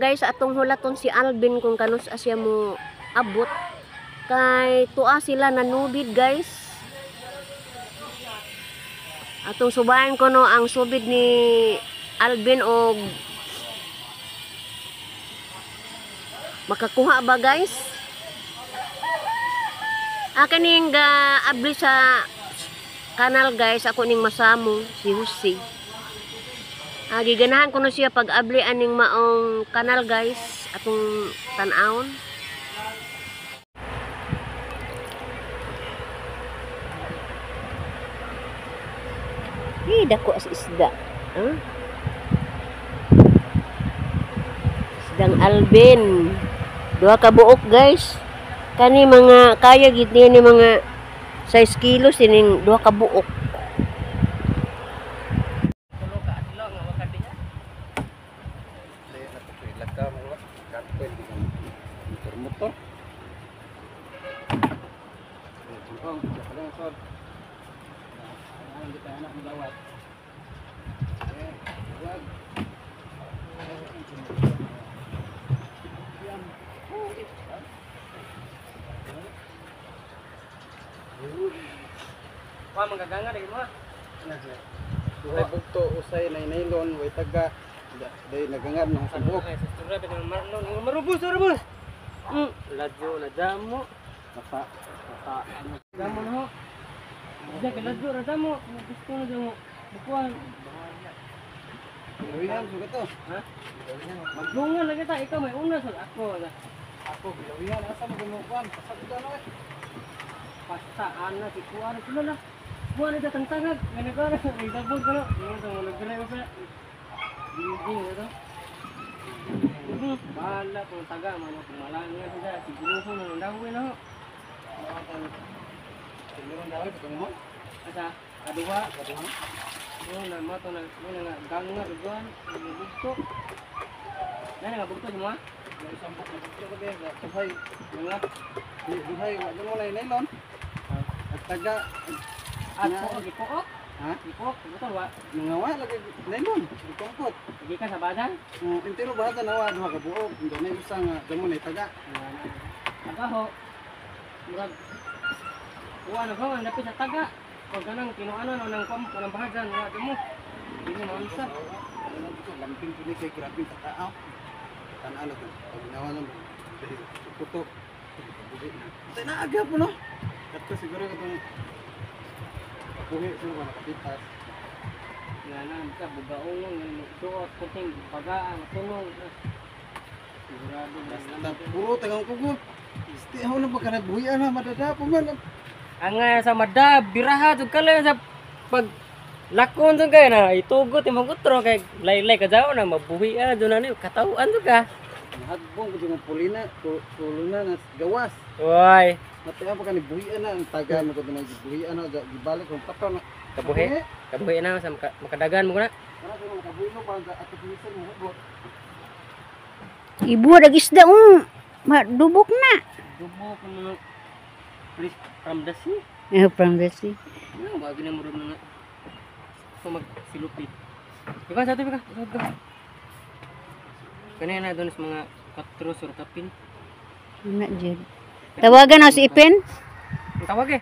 Guys, atong hulaton si Alvin kung kanus asya mo abot. Kay tua sila nanubid, guys. Atong subahin ko no ang subid ni Alvin og makakuha ba, guys? Akin ga abli sa kanal, guys, ako ning masamo si Jose. Giganahan ko no siya pag abli aning maong kanal, guys, atong tan-awon. Dako as isda. Huh? Isdang Alvin. Duha ka buok, guys. Kani mga kaya gid ni mga 6 kilos ining duha ka buok. Motor. Wah, manggaganga lagi mo. Duhay bugto usay nay nylon way taga day nagangad nang subok. Marubos, marubos. Ladyo na damo. Napa napa ano damo na ho. Diya kay ladyo ra damo, gusto na damo. Bukuan. Bilawihan sugat to. Ha? Maglungan lagi ta, ikaw may una sa ako. Ako bilawihan asa mo gumukuan? Pasagdan na. Pasta ana si kuan sila na. Kuan na tangtangag, ganagara, may dabog ka na. Yung to nagdala sa ding ito. Bala kung taga man kung malanga sila siguro ko nang dawin na ho. Siguro dawin ko mo. Asa kaduha, kaduha. Oh, na mo to na mo na ganga ugan, bugto. Na nga bugto mo. May isang buk na bugto ka be, duhay. Mga Duhay wa mo na nylon. At taga at ko gipuok. Ha? Gipuok, butol wa. Mga wa lagi nylon, gipungkot. Gikan sa badan? Entero badan nawa duha ka buok. Dunay usa nga damo na taga. Taga ho. Murag kuha na ko ang dapit sa taga. Pag ganang kinuano no nang kom nang bahagan wa damo. Dili mo unsa. Lamping pud ni kay grabe ka tao. Tan-aw na to. Pag ginawa lang putok. Tay naaga po no. Kato siguro katong kapuhi siguro nakapitas. Nga na ka bugaong nga suot kunting bagaan tunog. Sigurado basta puro tagang kugot. Isti ako na baka nagbuhian na madada po man. Ang sa madab biraha jud kala sa pag lakon jud kay na itugot imong utro kay laylay ka jaw na mabuhi jud na ni katawhan jud ka. Hagbong ko jud pulina puluna na gawas. Oy, matian pa kani buhian na ang taga mo ko buhian na gibalik kong pataw na. Kabuhi. Kabuhi na sa makadagan mo na. Kana ko makabuhi mo pa ato pisan mo hugot. Ibu ag isda madubok na. Dubok mo from the sea. Eh, from the sea. Ano ba gina mo ron na? So magsilupi. Ikaw sa tabi ka. Kanina doon sa mga 4 sur kapin. Ana jud. Tawagan na si Ipin. Tawag eh.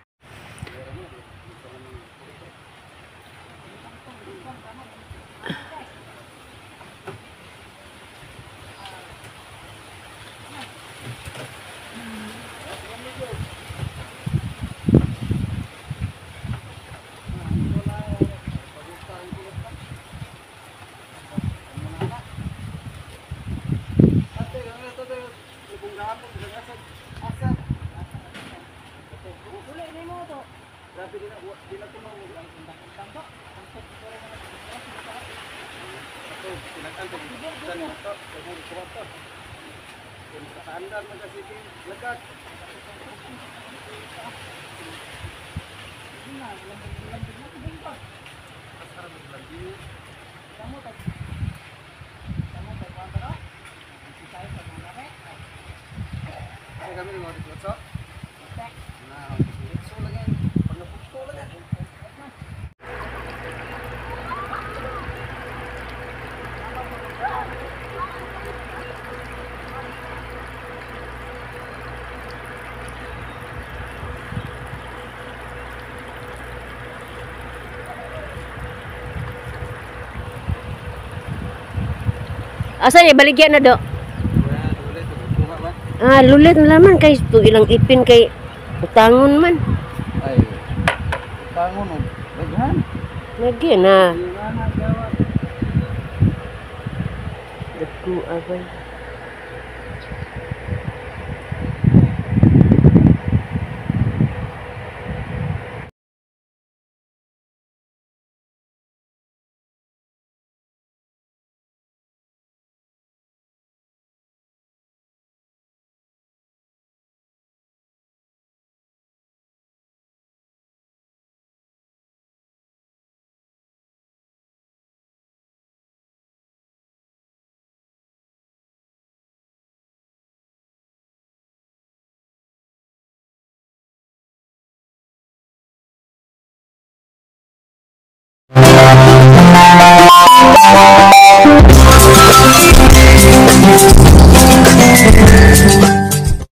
Asa ni baligya na do? Wala, ulit. Kuha ba? Ah, lulit na laman kay itong ilang ipin kay utangon man. Ay. Tangon og daghan. Lagi na. Iwana gawa. Dagko abay.